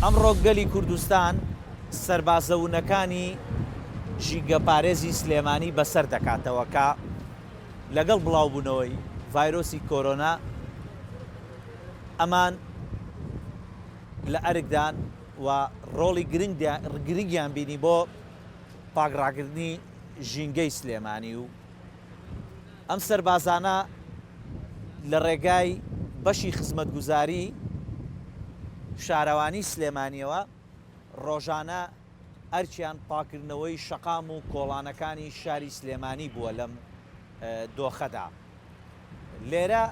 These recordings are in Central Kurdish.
ئەمڕۆ گەلی کوردستان سەربازە ونەکانی ژینگەپارێزی سلێمانی بەسەر دەکاتەوە کە لەگەڵ بڵاوبوونەوەی ڤایرۆسی کۆرۆنا ئەمان لە ئەرکدان و ڕۆڵی گرنگیان بینی بۆ پاکڕاگرتنی ژینگەی سلێمانی و ئەم سەربازانە لە ڕێگای بەشی خزمەتگوزاری شارەوانی سلێمانیەوە ڕۆژانە ئەرکیان پاکردنەوەی شەقام و کۆڵانەکانی شاری سلێمانی بووە لەم دۆخەدا. لێرە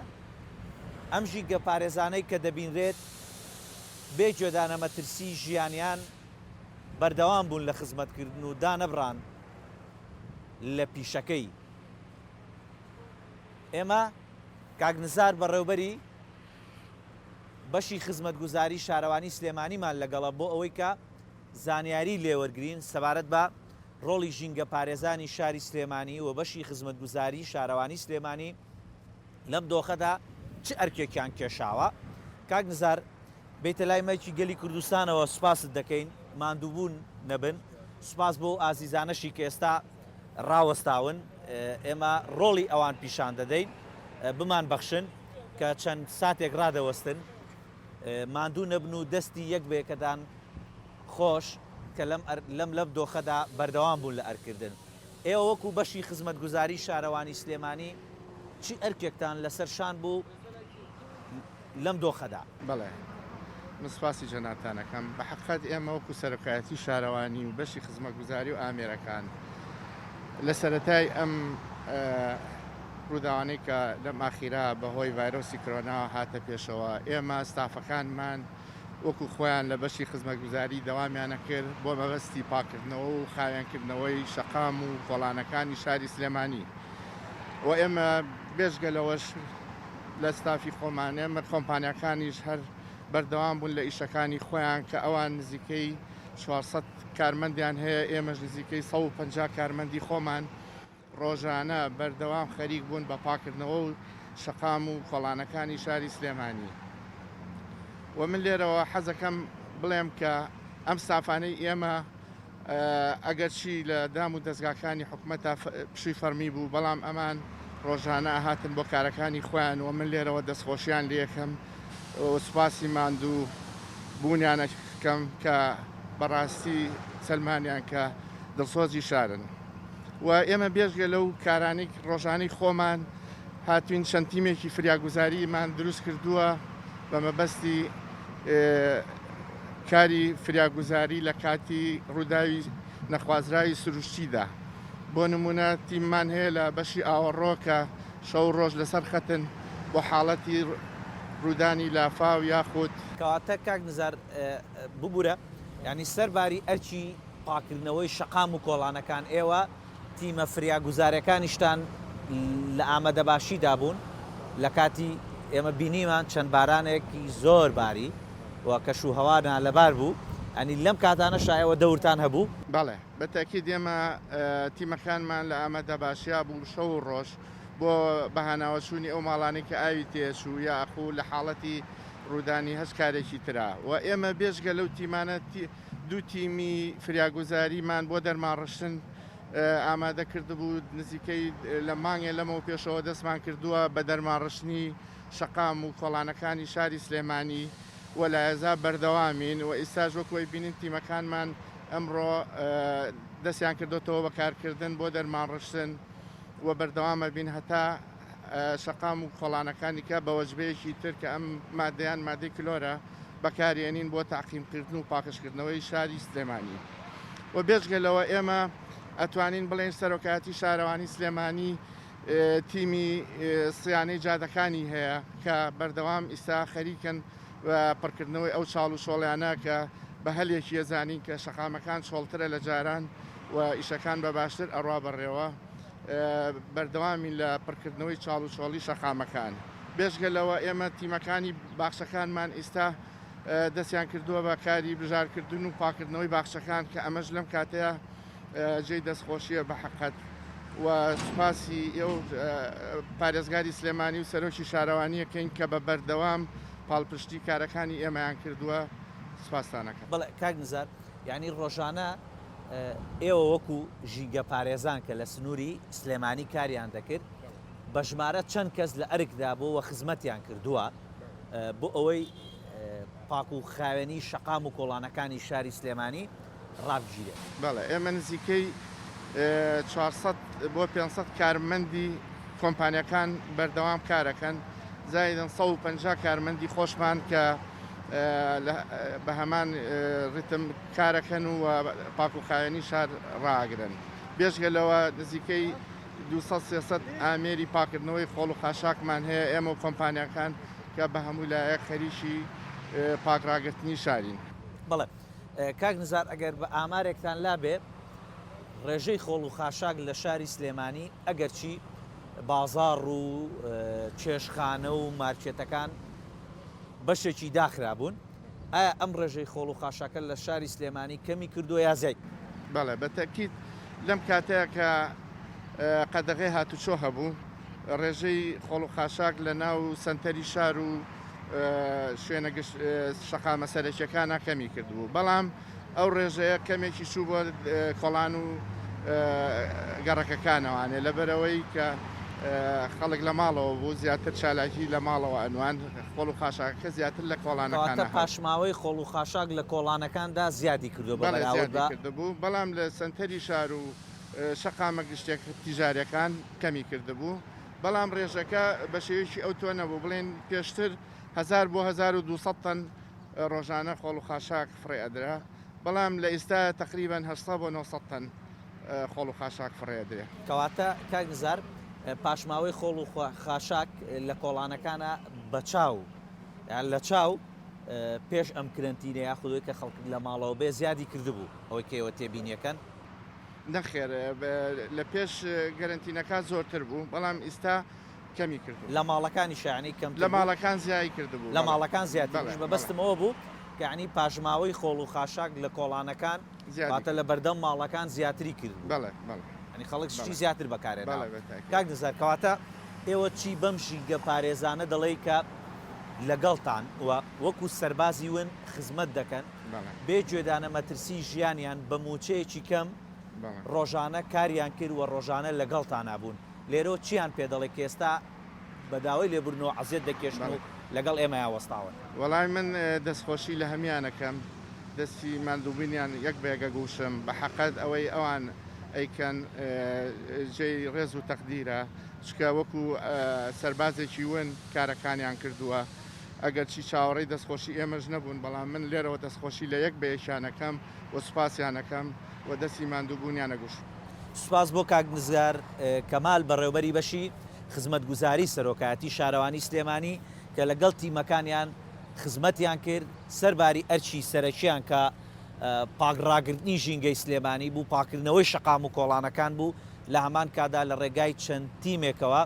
ئەم ژینگەپارێزانەی کە دەبینرێت بێ گوێدانە مەترسی ژیانیان بەردەوام بوون لە خزمەتکردن و دانەبڕان لە پیشەکەی ئێمە کاک نزار بەڕێوبەری بەشی خزمەتگوزاری شارەوانی سلێمانیمان لەگەڵە بۆ ئەوەی کە زانیاری لێوەرگرین سەبارەت بە ڕۆڵی ژینگەپارێزانی شاری سلێمانی و بەشی خزمەتگوزاری شارەوانی سلێمانی لەم دۆخەدا چ ئەرکێکیان کێشاوە؟ کاک نزار بێیتە لای مەکی گەلی کوردستانەوە سوپاست دەکەین ماندووبوون نەبن سوپاس بۆ ئازیزانەشی کە ئێستا ڕاوەستاون ئێمە ڕۆڵی ئەوان پیشان دەدەین بمان بەخشن کە چەند ساتێک ڕادەوەستن ماندوو نەبن و دەستی یەک بەیەکەدان خۆش کە لەم لەم لەم دۆخەدا بەردەوام بوون لە ئەرککردن. ئێوە وەکو بەشی خزمەتگوزاری شارەوانی سلێمانی چی ئەرکێکتان لەسەر شان بوو لەم دۆخەدا؟ بەڵێ من سوپاسی جەنابتان ئەکەم. بە حەقیقەت ئێمە وەکو سەرۆکایەتی شارەوانی و بەشی خزمەتگوزاری و ئامێرەکان لە سەرەتای ئەم ڕووداوانەی کە لەم ئاخیرا بەهۆی ڤایرۆسی کرۆناوە هاتە پێشەوە ئێمە ستافەکانمان وەکو خۆیان لە بەشی خزمەتگوزاری دەوامیان ئەکرد بۆ مەبەستی پاککردنەوە و خاوێنکردنەوەی شەقام و کۆڵانەکانی شاری سلێمانی و ئێمە بێجگە لەوەش لە ستافی خۆمان ئێمە کۆمپانیاکانیش هەر بەردەوام بوون لە ئیشەکانی خۆیان کە ئەوان نزیکەی 400 کارمەندیان هەیە ئێمەش نزیکەی 150 کارمەندی خۆمان ڕۆژانە بەردەوام خەریک بوون بە پاکردنەوە و شەقام و کۆڵانەکانی شاری سلێمانی و من لێرەوە حەزەکەم بڵێم کە ئەم ستافانەی ئێمە ئەگەرچی لە دام و دەزگاکانی حکومەتا پشووی فەڕمی بوو بەڵام ئەمان ڕۆژانە ئەهاتن بۆ کارەکانی خۆیان و من لێرەوە دەستخۆشیان لێکەم و سوپاسی ماندوو بوونیان ئەکەم کە بەڕاستی سەلمانیان کە دڵسۆزی شارن. و ئێمە بێجگە لەو کارانەی ڕۆژانەی خۆمان هاتوین چەند تیمێکی فریاگوزاریمان دروست کردووە بە مەبەستی کاری فریاگوزاری لە کاتی ڕووداوی نەخوازراوی سروشتیدا بۆ نمونە تیممان هەیە لە بەشی ئاوەڕۆ کە شەو ڕۆژ لەسەر خەتن بۆ حاڵەتی ڕوودانی لافاو یاخود کەواتە کاک نزار ببورە یانی سەر باری ئەرکی پاککردنەوەی شەقام و کۆڵانەکان ئێوە تیمە فریاگوزارەکانیشتان لە ئامادەباشیدا بوون لە کاتی ئێمە بینیمان چەند بارانێکی زۆر باری و کەش و هەوا نالەبار بوو ئەنی لەم کاتانەشا ئێوە دەورتان هەبوو؟ بەڵێ بە تەئکید ئێمە تیمەکانمان لە ئامادەباشیا بوو شەو و ڕۆژ بۆ بەهاناوەچوونی ئەو ماڵانەی کە ئاوی تێچوو یاخو لە حاڵەتی ڕوودانی هەچ کارێکی ترا و ئێمە بێجگە لەو تیمانە دوو تیمی فریاگوزاریمان بۆ دەرمانڕشتن ئامادە کردبوو، نزیکەی لە مانگێ لەمەو پێشەوە دەستمان کردووە بە دەرمانڕشتنی شەقام و کۆڵانەکانی شاری سلێمانی و لایەزا بەردەوامین و ئیستاش وەکو ئەیبینین تیمەکانمان ئەمڕۆ دەستیان کردۆتەوە بە کارکردن بۆ دەرمانڕشتن و بەردەوام ئەبین هەتا شەقام و کۆڵانەکانی کە بە وەجبەیەکی تر کە ئەم مادەیان مادەی کلۆرە بەکارێنین بۆ تەعقیمکردن و پاکژکردنەوەی شاری سلێمانی و بێجگە لەوە ئێمە ئەتوانین بڵێین سەرۆکایەتی شارەوانی سلێمانی تیمی سیانەی جادەکانی هەیە کە بەردەوام ئیستا خەریکن بە پڕکردنەوەی ئەو چاڵ و چۆڵیانە کە بە هەلێکی ئەزانین کە شەقامەکان چۆڵترە لە جاران و ئیشەکان بە باشتر ئەڕوا بەڕێوە. بەردەوامین لە پڕکردنەوەی چاڵ و چۆڵی شەقامەکان. بێجگە لەوە ئێمە تیمەکانی باخچەکانمان ئیستا دەستیان کردووە بە کاری بژارکردن و پاکردنەوەی باخچەکان کە ئەمەش لەم کاتەیە جێی دەستخۆشیە بە حەقەت و سوپاسی ئێو پارێزگاری سلێمانی و سەرۆکی شارەوانیەکەین کە بە بەردەوام پاڵپشتی کارەکانی ئێمەیان کردووە. سوپاستان ئەکەم. بەڵێ کاک نزار یانی ڕۆژانە ئێوە وەکو ژینگە پارێزان کە لە سنووری سلێمانی کاریان دەکرد بە ژمارە چەند کەس لە ئەرکدا بۆ وە خزمەتیان کردووە بۆ ئەوەی پاک و خاوێنی شەقام و کۆڵانەکانی شاری سلێمانی ڕابگیرێت؟ بەڵێ ئێمە نزیکەی 400 بۆ 500 کارمەندی کۆمپانیاکان بەردەوام کارەکەن زایدن 150 کارمەندی خۆشمان کە بە هەمان ڕیتم کارەکەن و پاک و خاوێنی شار ڕاگرن بێژگە لەوە نزیکەی 200 300 ئامێری پاکردنەوەی خۆڵ و خاشاکمان هەیە ئێمە و کۆمپانیاکان کە بە هەموو لایەک خەریکی پاک ڕاگرتنی شارین. بەڵێ کاک نزار ئەگەر بە ئامارێکتان لابێ ڕێژەی خۆڵ و خاشاک لە شاری سلێمانی ئەگەرچی بازاڕ و چێشتخانە و مارکێتەکان بەشێکی داخرابوون، ئایا ئەم ڕێژەی خۆڵ و خاشاکە لە شاری سلێمانی کەمی کردووە یا زیای؟ بەڵێ بە تەئکید لەم کاتەیا کە قەدەغەی هاتوچۆ هەبوو ڕێژەی خۆڵ و خاشاک لە ناو سەنتەری شار و شوێنە گشت شەقامە سەرەکیەکانا کەمی کردبوو بەڵام ئەو ڕێژەیە کەمێکی چوو بۆ کۆڵان و گەڕەکەکانەوانێ لەبەرەوەی کە خەڵک لە ماڵەوە بوو زیاتر چالاکی لە ماڵەوە ئەنوان خۆڵ و خاشاکەکە زیاتر لە کۆڵانەکان کەواتە پاشماوەی خۆڵ و خاشاک لە کۆڵانەکاندا زیادی کردووە بە بەڵێ بەراورد زیادی بە. کردبوو بەڵام لە سەنتەری شار و شەقامە گشتیە تیجاریەکان کەمی کردبوو بەڵام ڕێژەکە بە شێوەیەکی ئەوتۆ نەبوو بڵێن پێشتر 1000 بۆ 1200 تەن ڕۆژانە خۆڵ و خاشاک فڕێ ئەدرا، بەڵام لە ئیستایا تەقریبەن 800 بۆ 900 تەن خۆڵ و خاشاک فڕێ ئەدرێ. کەواتە کاک نزار پاشماوەی خۆڵ و خاشاک لە کۆڵانەکانا بە چاو یان لە چاو پێش ئەم کرەنتینە یاخود ئەوەی کە خەڵک لە ماڵەوە بێ زیادی کردبوو ئەوەی کە ئێوە تێبینیەکەن؟ نەخێر لە پێش گەرەنتینەکە زۆرتر بوو، بەڵام ئیستا کەمی کردبوو. لە ماڵەکانیشا یانی کەمتر لە بوو؟ ماڵەکان زیای کردبوو. لە ماڵەکان زیاتر بەڵێ منیش بەڵێ. مەبەستم ئەوە بوو کە یانی پاشماوەی خۆڵ و خاشاک لە کۆڵانەکان زیادی واتە لە کردبوو. بەردەم ماڵەکان زیاتری کردبوو. بەڵێ بەڵێ. یانی خەڵک شتی بەڵێ. زیاتر بەکارهێناوە. بەڵێ بە تاکید. کاک نزار کەواتە ئێوە چی بەم ژینگە پارێزانە دەڵێی کە لەگەڵتان و وەکو سەربازی ون خزمەت دەکەن بەڵێ. بێ گوێدانە مەترسی ژیانیان بە مووچەیەکی کەم بەڵێ. ڕۆژانە کاریان کرد و ڕۆژانە لەگەڵتانا بوون لێرەوە چیان پێ دەڵێی کە ئێستا بە داوای لێبوردنەوە عەزێت دەکێشن و بەڵێ. لەگەڵ ئێمەیا وەستاون؟ وەڵای من دەستخۆشی لە هەمیان ئەکەم دەستی ماندووبونیان یەک بە یەک ئەگوشم بە حەقەت ئەوەی ئەوان ئەیکەن جێی ڕێز و تەقدیرە چونکە وەکو سەربازێکی ون کارەکانیان کردووە ئەگەرچی چاوەڕێی دەستخۆشی ئێمەش نەبوون بەڵام من لێرەوە دەستخۆشی لە یەک بە یەکیان ئەکەم و سوپاسیان ئەکەم و دەستی ماندووبوونیان ئەگوشم. سوپاس بۆ کاک نزار کەمال بەڕێوبەری بەشی خزمەتگوزاری سەرۆکایەتی شارەوانی سلێمانی کە لەگەڵ تیمەکانیان خزمەتیان کرد سەرباری ئەرکی سەرەکیان کە پاک ڕاگرتنی ژینگەی سلێمانی بوو پاکردنەوەی شەقام و کۆڵانەکان بوو لە هەمان کاتدا لە ڕێگای چەند تیمێکەوە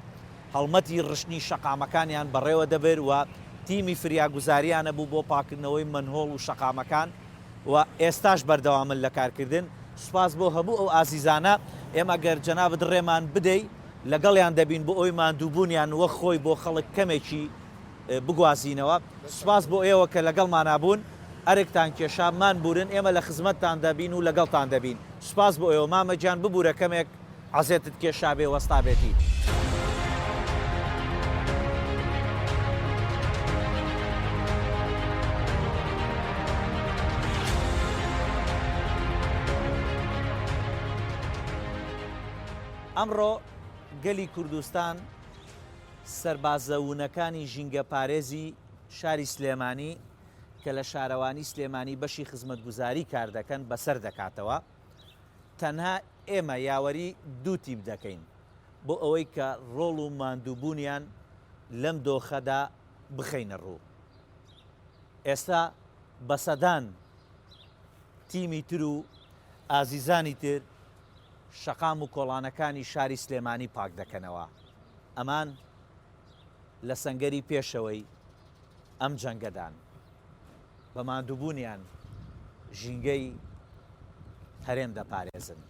هەڵمەتی ڕشتنی شەقامەکانیان بەڕێوە دەبرد و تیمی فریاگوزاریانە بوو بۆ پاکردنەوەی مەنهۆڵ و شەقامەکان و ئێستاش بەردەوامن لە کارکردن، سوپاس بۆ هەموو ئەو ئازیزانە، ئێمە گەر جەنابت ڕێمان بدەی لەگەڵیان دەبین بۆ ئەوەی ماندووبوونیان وەک خۆی بۆ خەڵک کەمێکی بگوازینەوە، سوپاس بۆ ئێوە کە لەگەڵمانا بوون، ئەرکتان کێشا، مانبوورن، ئێمە لە خزمەتتان دەبین و لەگەڵتان دەبین، سوپاس بۆ ئێوە، مامە گیان ببوورە کەمێک عەزێتت کێشابێ وەستابێتی. ئەمڕۆ گەلی کوردستان سەربازە ونەکانی ژینگەپارێزی شاری سلێمانی کە لە شارەوانی سلێمانی بەشی خزمەتگوزاری کار دەکەن بەسەر دەکاتەوە. تەنها ئێمە یاوەری دوو تیپ دەکەین بۆ ئەوەی کە ڕۆڵ و ماندووبوونیان لەم دۆخەدا بخەینە ڕوو. ئێستا بە سەدان تیمی تر و ئازیزانی تر شەقام و کۆڵانەکانی شاری سلێمانی پاک دەکەنەوە. ئەمان لە سەنگەری پێشەوەی ئەم جەنگەدان. بە ماندووبوونیان ژینگەی هەرێم دەپارێزن.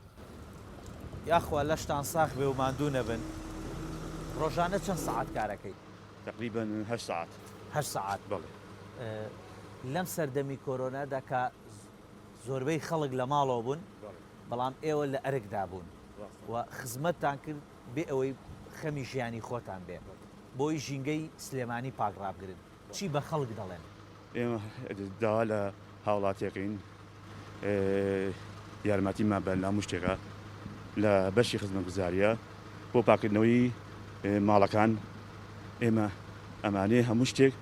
یاخوا لەشتان ساخ بێ و ماندوو نەبن. ڕۆژانە چەند سەعات کارەکەی؟ تەقریبەن هەشت سەعات. هەشت سەعات؟ بەڵێ. لەم سەردەمی کۆرۆنادا کە زۆربەی خەڵک لە ماڵەوە بوون، بەڵام ئێوە لە ئەرکدا بوون و خزمەتتان کرد بێ ئەوەی خەمی ژیانی خۆتان بێ بۆی ژینگەی سلێمانی پاک ڕابگرن، چی بە خەڵک دەڵێن؟ ئێمە داوا لە هاوڵاتی ئەکەین یارمەتیمان بەن لە هەموو شتێکا لە بەشی خزمەتگوزاریە بۆ پاکردنەوەی ماڵەکان ئێمە ئەمانەیە هەموو شتێک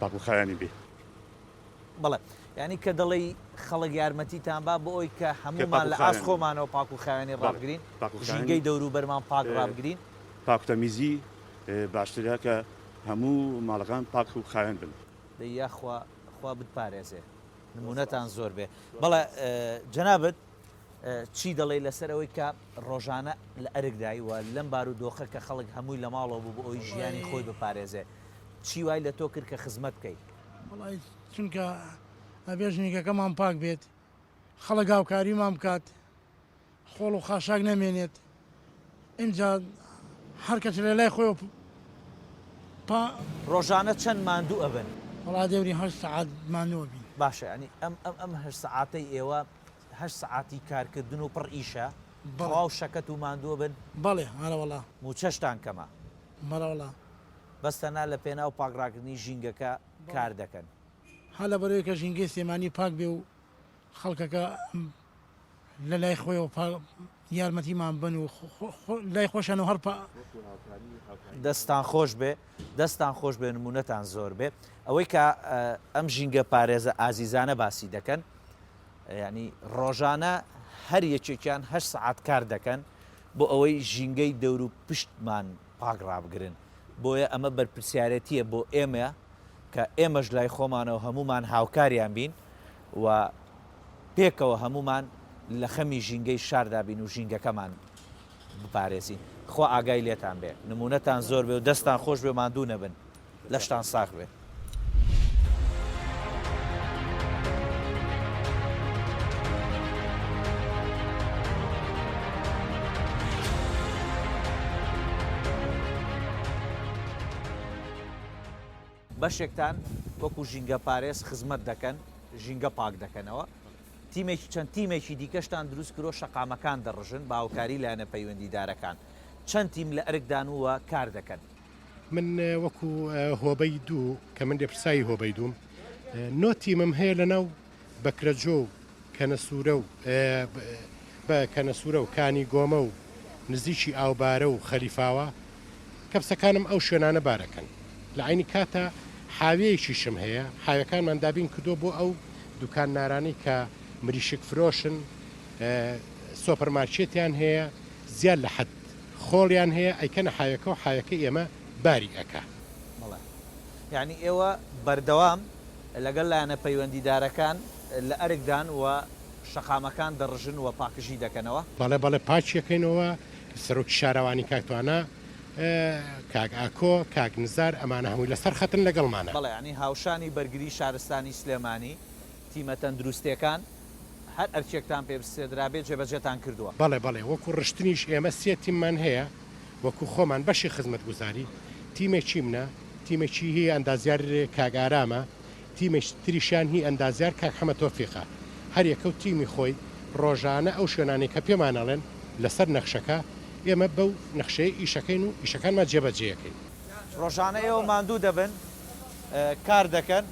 پاک و خاوێنی بێ. بەڵێ یانی کە دەڵێی خەڵک یارمەتیتان با بۆ ئەوی کە هەموومان لە ئاست خۆمانەوە پاک و خاوێنی ڕابگرین ژینگەی دەوروبەرمان پاک ڕابگرین. پاک و تەمیزی باشترە کە هەموو ماڵەکان پاک و خاوێن بن. دەی یاخوا خوا بتپارێزێ نمونەتان زۆر بێ. بەڵێ جەنابت چی دەڵێی لەسەر ئەوەی کە ڕۆژانە لە ئەرکدای و لەم بارودۆخە کە خەڵک هەمووی لە ماڵەوە بوو بۆ ئەوەی ژیانی خۆی بپارێزێ چی وای لە تۆ کرد کە خزمەت بکەی؟ وەڵای چونکە ئەبێ ژینگەکەمان پاک بێت خەڵک هاوکاریمان بکات خۆڵ و خاشاک نەمێنێت ئینجا هەر کەس لە لای خۆیەوە پا. ڕۆژانە چەند ماندوو ئەبن؟ وەڵا دەوری هەشت سەعات ماندوو ئەبین. باشە یانی ئەم ئەم ئەم هەشت سەعاتەی ئێوە هەشت سەعاتی کارکردن و پڕ ئیشە؟ بەڵێ. تەواو شەکەت و ماندوو ئەبن؟ بەڵێ ئەرەوەڵا. مووچەشتان کەمە؟ بەرەوەڵا. بەس تەنها لە پێناو پاک ڕاکردنی ژینگەکە کار دەکەن. هەر لەبەرئەوەی کە ژینگەی سلێمانی پاک بێ و خەڵکەکە لە لای خۆیەوە یارمەتیمان بەن و لای خۆشیانەوە هەر پا. دەستتان خۆش بێ دەستتان خۆش بێ نمونەتان زۆر بێ ئەوەی کە ئەم ژینگە پارێزە ئازیزانە باسی دەکەن یعنی ڕۆژانە هەر یەکێکیان هەشت سەعات کار دەکەن بۆ ئەوەی ژینگەی دەور و پشتمان پاک ڕابگرن بۆیە ئەمە بەرپرسیارێتیە بۆ ئێمە کە ئێمەش لای خۆمانەوە هەموومان هاوکاریان بین و پێکەوە هەموومان لە خەمی ژینگەی شاردا بین و ژینگەکەمان بپارێزین. خوا ئاگای لێتان بێ. نموونەتان زۆر بێ و دەستتان خۆش بێ و ماندوو نەبن. لەشتان ساغ بێ. بەشێکتان وەکو ژینگەپارێز خزمەت دەکەن، ژینگە پاک دەکەنەوە، تیمێکی چەند تیمێکی دیکەشتان دروست کردوە شەقامەکان دەڕژن بە هاوکاری لایەنە پەیوەندیدارەکان. چەند تیم لە ئەرکدان و کار دەکەن؟ من وەکو هۆبەی دوو کە من لێپرسراوی هۆبەی دووم، نۆ تیمم هەیە لەناو بەکرەجۆ و کەنەسوورە و بە کەنەسوورە و کانی گۆمە و نزیکی ئاوبارە و خەلیفاوە کەپسەکانم ئەو شوێنانە بارەکەن لە عەینی کاتا حاویەیەکیشم هەیە حاویەکانمان دابین کردووە بۆ ئەو دوکاننارانەی کە مریشک فرۆشن سۆپەر مارکێتیان هەیە زیاد لە حەد خۆڵیان هەیە ئەیکەنە حاویەکە و حاویەکەی ئێمە باری ئەکا. بەڵێ یانی ئێوە بەردەوام لەگەڵ لایەنە پەیوەندیدارەکان لە ئەرکدان و شەقامەکان دەڕژن و پاکژی دەکەنەوە؟ بەڵێ بەڵێ پاکی ئەکەینەوە، سەرۆکی شارەوانی کاک توانا، کاک ئاکۆ، کاک نزار ئەمانە هەمووی لەسەر خەتن لەگەڵمانە. بەڵێ یانی هاوشانی بەرگری شارستانی سلێمانی، تیمە تەندروستیەکان هەر ئەرکێکتان پێ بسپێدرابێ جێبەجێتان کردووە؟ بەڵێ بەڵێ وەکو ڕشتنیش ئێمە سێ تیممان هەیە، وەکو خۆمان بەشی خزمەتگوزاری تیمێکی منە، تیمێکی هی ئەندازیار کاک ئارامە، تیمێکی تریشیان هی ئەندازیار کاک حەمە تۆفیقە، هەر یەکەو تیمی خۆی ڕۆژانە ئەو شوێنانەی کە پێمان ئەڵێن لەسەر نەخشەکە، ئێمە بەو نەخشەیە ئیشەکەین و ئیشەکانمان جێبەجێیەکەین. ڕۆژانە ئێوە ماندوو دەبن کار دەکەن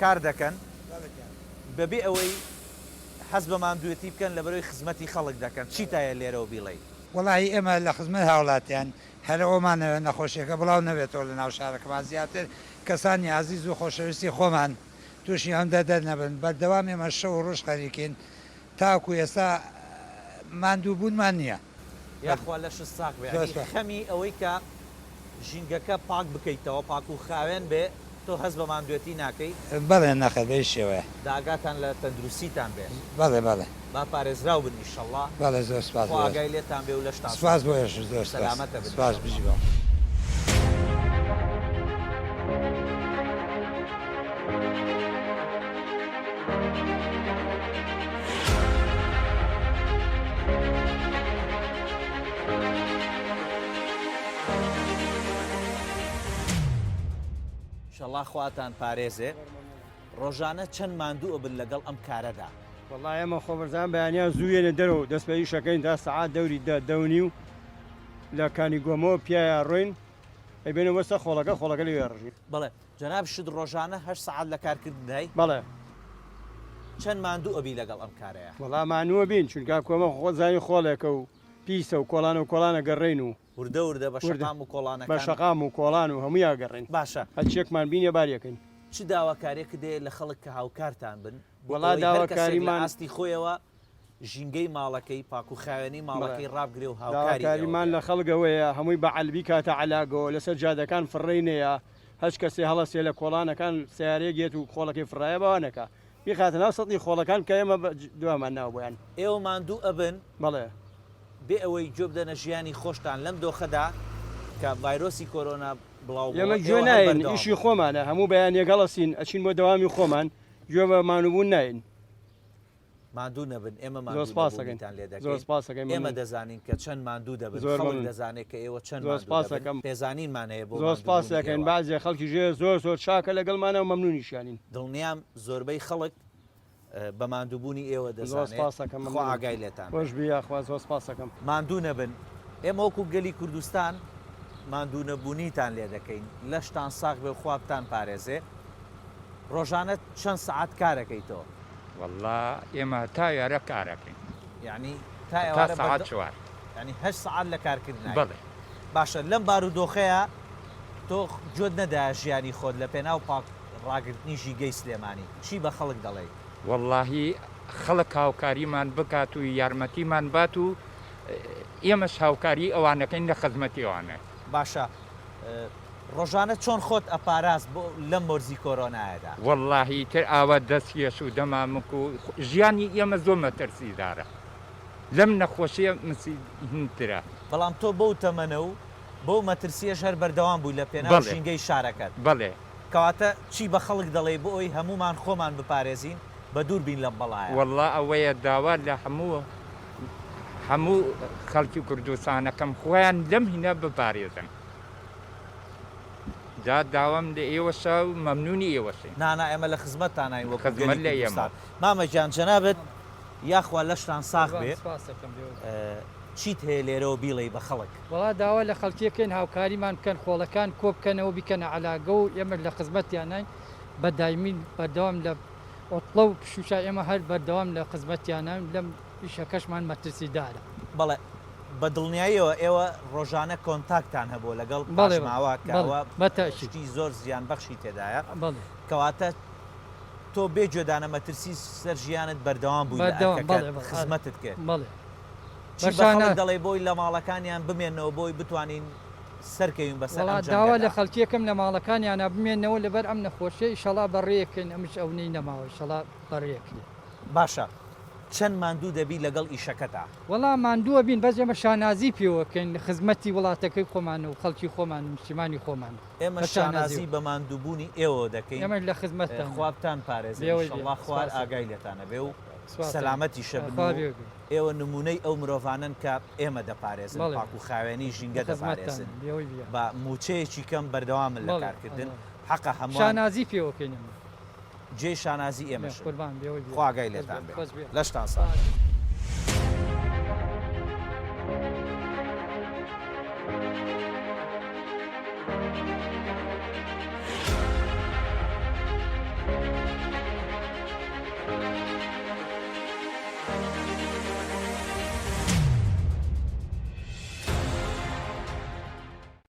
کار دەکەن بەبێ ئەوەی هەست بە ماندووێتی بکەن لەبەرئەوەی خزمەتی خەڵک دەکەن چیتایە لێرەوە بیڵێی؟ وەڵاهی ئێمە لە خزمەت هاوڵاتیان هەر ئەوەمان ئەوێت نەخۆشیەکە بڵاو نەبێتەوە لە ناو شارەکەمان زیاتر کەسانی ئازیز و خۆشەویستی خۆمان توشی ئەم دەردە نەبن بەردەوام ئێمە شەو و ڕۆژ خەریکین تاکو ئێستا ماندوو بوونمان نیە. یاخوا لەشت ساغ بێ زۆر ئەنی سوپاس. خەمی ئەوەی کە ژینگەکە پاک بکەیتەوە پاک و خاوێن بێ تۆ هەست بە ماندوێتی ناکەی؟ بەڵێ نەخێر بە هیچ شێوەیە. دا ئاگاتان لە تەندروستیتان بێ. بەڵێ بەڵێ. با پارێزراو بن ئیشەڵا. بەڵێ زۆر سوپاس خوا بۆ ئاگای لێتان بێ و لەشتان سوپاس ساغ بۆ بێ. ئێش زۆر سوپاس سەلامەتە بن سوپاس ئیشەڵا. بژی بۆ. ئیشەڵا خواتان پارێزێ. ڕۆژانە چەند ماندوو ئەبن لەگەڵ ئەم کارەدا؟ وەڵا ئێمە خۆبەرزان بەیانیان زوو یەنە دەرەوە و دەست بە ئیش ئەکەین تا سەعات دەوری دە، دە و نیو لە کانی گۆمەوە پیایا ڕۆین ئەیبەینەوە بۆ سەر خۆڵەکە، خۆڵەکە لەوێ ئەڕژین. بەڵێ جەنابشت ڕۆژانە هەشت سەعات لە کارکردندای؟ بەڵێ. چەند ماندوو ئەبی لەگەڵ ئەم کارەیا؟ وەڵا مانوو ئەبین چونکا کۆمە خۆت زانی خۆڵێکە و پیسە و کۆڵانە و کۆڵانە گەڕێین و. وردە وردە بە شەقام و کۆڵانەکان. بە شەقام و کۆڵان و هەموویا گەڕێین. باشە. هەرچیەکمان بینێ باری ئەکەین. چ داواکاریەکت هەیە لە خەڵک کە هاوکارتان بن بۆ وەڵا ئەوەی هەر کەسێک لە داواکاریمان. ئاستی خۆیەوە ژینگەی ماڵەکەی، پاک و خاوێنی ماڵەکەی ڕابگرێ و هاوکاری ئێوە داواکاریمان بێ؟ لە خەڵک ئەوەیە هەمووی بە عەل بیکاتە عەلاگەوە لەسەر جادەکان فڕێی نەیا هەچ کەسێ هەڵەسێ لە کۆڵانەکان سەیارەیەک یەت و خۆڵەکەی فڕایە با وا نەکا بیخاتە ناو سەتڵی خۆڵەکان کە ئێمە دوامان ناوە بۆیان. ئێوە ماندوو ئەبن؟ بەڵێ. بێ ئەوەی گوێ بدەنە ژیانی خۆشتان لەم دۆخەدا کە ڤایرۆسی کۆرۆنا بڵاو بۆوە ئێمە گوێ ئێوە هەر نایەین بەردەوام ئیشی بوون. خۆمانە هەموو بەیانیەک هەڵەسین ئەچین بۆ دەوامی خۆمان گوێ بە مانووبوون نایەین. ماندوو نەبن ئێمە زۆر ماندوو سپاس ئەکەین نەبوونیتان لێ زۆر دەکەین سپاس ئەکەین ئێمە مەمنون دەزانین کە چەند ماندوو دەبن زۆر خەڵک مەمنون دەزانێت کە ئێوە چەند زۆر ماندوو سپاس دەبن ئەکەم پێزانینمان هەیە بۆ زۆر سپاس ماندووبوونی ئەکەین ئێوە. بەعزێ خەڵکیش هەیە زۆر زۆر چاکە لەگەڵمانا و مەمنونیشیانین. دڵنیام زۆربەی خەڵک بە ماندووبوونی ئێوە زۆر دەزانێ سپاس ئەکەم خوا مەمنونم ئاگای لێتان بێ. خۆش بی یاخوا زۆر سپاس ئەکەم. ماندوو نەبن ئێمە وەکو گەلی کوردستان ماندوو نەبوونیتان لێ دەکەین لەشتان ساغ بێ و خوا بتان پارێزێ ڕۆژانە چەند سەعات کارەکەی تۆ؟ وەڵا ئێمە تا ئێرە کارەکەین. یانی تا تا ئێوارە سەعات بەردە چوار. یانی هەشت سەعات لە کارکردنای. بەڵێ. باشە لەم بارودۆخەیا تۆ گوێت نەدایە ژیانی خۆت لە پێناو پاک ڕاگرتنی ژیگەی سلێمانی چی بە خەڵک دەڵێی؟ وەڵاهی خەڵک هاوکاریمان بکات و یارمەتیمان بات و ئێمەش هاوکاری ئەوانەکەین لە خزمەتی ئەواناین. باشە ڕۆژانە چۆن خۆت ئەپاراست بۆ لەم مۆرزی کۆرۆنایەدا؟ وەڵاهی ئیتر ئاوا دەست کێش و دەمامک و ژیانی ئێمە زۆر مەترسیدارە لەم نەخۆشیە مسیهینترە. بەڵام تۆ بەو تەمەنە و بەو مەترسیەش هەر بەردەوام بووی لە پێناو بەڵێ ژینگەی شارەکەت. بەڵێ. کەواتە چی بە خەڵک دەڵێی بۆ ئەوەی هەموومان خۆمان بپارێزین بە دوور بین لەم بەڵایە؟ وەڵا ئەوەیە داوا لە هەموو هەموو خەڵکی کوردستانەکەم خۆیان لەم هینە بپارێزن. جا داوام لە ئێوەشە و مەمنونی ئێوەشین. نا نا ئێمە لە خزمەتتاناین وەکو خزمەت گەلی لە ئێمە. کوردستان. مامە گیان جەنابت یاخوا لەشتان ساغ قوربان بێ. سپاست دەکەم بێوەی بێ. چیت هەیە لێرەوە بیڵێی بە خەڵک؟ وەڵا داوا لە خەڵکی ئەکەین هاوکاریمان بکەن خۆڵەکان کۆبکەنەوە بیکەنە عەلاگە و ئێمەش لە خزمەتیاناین بە دایمی بەردەوام لە عوتڵە و پشووشا ئێمە هەر بەردەوام لە خزمەتیاناین لەم ئیشەکەشمان مەترسیدارە. بەڵێ بە دڵنیاییەوە ئێوە ڕۆژانە کۆنتاکتان هەبووە لەگەڵ بەڵێ پاشماوە کە بەڵێ ئەوە بە تەئکید. شتی زۆر زیانبەخشی تێدایە بەڵێ. کەواتە تۆ بێ گوێدانە مەترسی سەر ژیانت بەردەوام بووی لە بەردەوام ئەرکەکەت بەڵێ بەڵێ ئەرێ خزمەتت کرد. بەڵێ چی بە بە خەڵک شانا. دەڵێی بۆی لە ماڵەکانیان بمێننەوە بۆی بتوانین سەرکەوین بەسەر وەڵا ئەم داوا لە جەنگەدا؟ خەڵکی ئەکەم لە ماڵەکانیانا بمێننەوە لەبەر ئەم نەخۆشیە ئیشەڵا بەڕێکەین ئەمش ئەونەی نەماوە ئیشەڵا بەڕێکرێ. باشە چەند ماندوو دەبی لەگەڵ ئیشەکەتا؟ وەڵا ماندوو ئەبین بەس ئێمە شانازی پێوە ئەکەین خزمەتی وڵاتەکەی خۆمان و خەڵکی خۆمان و نیشتیمانی خۆمان ئێمەش بە شانازی شانازیەوە. بە ماندووبوونی ئێوەوە دەکەین ئێمەش لە خزمەتتانین. خوا بتان پارێزێ بێوەی بێ. ئیشەڵا خوا سپاست. ئاگای لێتان ئەبێ و سپاست. سەلامەتیشە بن خوا و بێوەی بێ. ئێوە نموونەی ئەو مرۆڤانەن کە ئێمە دەپارێزن بەڵێ. پاک و خاوێنی ژینگە لە خزمەتتانین. دەپارێزن بێوەی بێ. بە مووچەیەکی کەم بەردەوامن لە بەڵێ. کارکردن بەڵێ. حەقە هەمووان شانازی پێوە کەین ئێمە. جێی شانازی ئێمەشن. قوربان بێوەی بێ. خوا ئاگای خۆش لێتان بێ. بێ. خۆش بێ. لەشتان ساغ بێ.